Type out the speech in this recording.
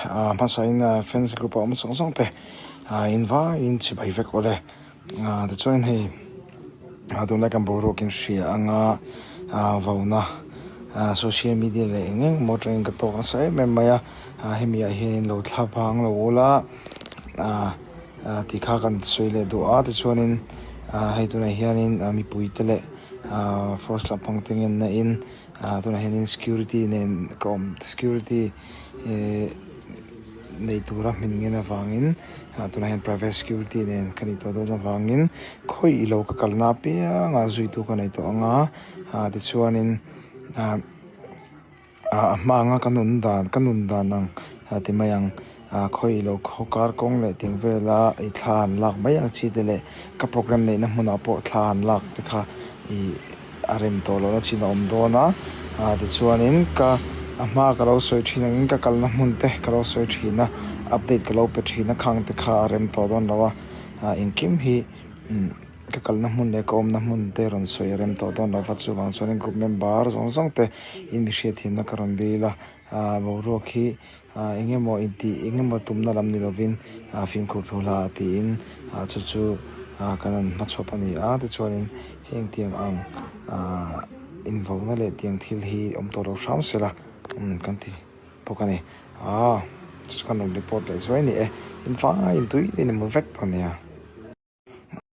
Hmasa in fans group a awm zawng zawng te in vaiin chibai vek awle. Tichuan hei tunlai kan boruak in hria anga vauna social media leh eng eng emaw atangin ka tawk nasa em em mai a. Hemi ah hianin lo thla vang lo ula tih kha kan sawi leh duh a. Tichuanin hei tunah hianin mipui te leh force lampang te ngenna in tunah hianin security nen ka awm security eh nei tura hmin ngen avangin tunah hian private security nen ka nih tawh dawn avangin khawi ilo ka kalna apianga zuitu ka nei tawh ang a tichuanin ah a hma anga ka nun dan ka nun dan ang ti mai ang khawi ilo khaw kar kawng leh tih vela ih thla an lak mai ang chi te leh ka program neihna hmunah pawh thla an lak te kha ih a rem tawh lohna chin a awm dawn a ah tichuanin ka a hma ka lo sawi thin angin ka kalna hmun te ka lo sawi thin a update ka lo pe thin a khang te kha a rem tawh dawn lo a ah engkim hi umm ka kalna hmun leh ka awmna hmun te rawn sawi a rem tawh dawn lo va chuvang chuanin group member zawng zawng te in mi hriatthiamna ka rawn dil a ah boruak hi ah eng emaw intih eng emaw tumna lam ni lovin ah fimkhur thu hla tiin ah chu chu ah kan han hmachhawp a ni a tichuanin heng tiang ang ah invauna leh tiang thil hi awm tawh lo hram se la umm kan ti bawk a ni ah chu chu kan rawn report leh zuai a ni e in fai in tui in hmu vek tawh a nia.